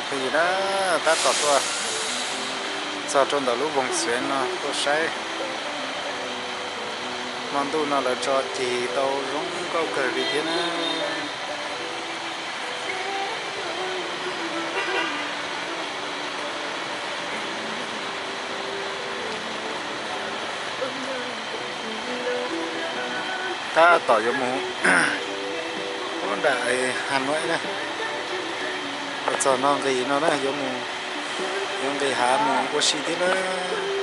Nqis na, tab tom tuaj txog rau ntawm lub voos Xuev no tuaj saib. Hmo ntuj no lawv tso cig tau zoo nkauj kawg li thiab na. Tab tom yuav mus ub nram Has Nuav na, los txog no nqis no na, yuav mus, yuav nqis hav mus ua si thiab na.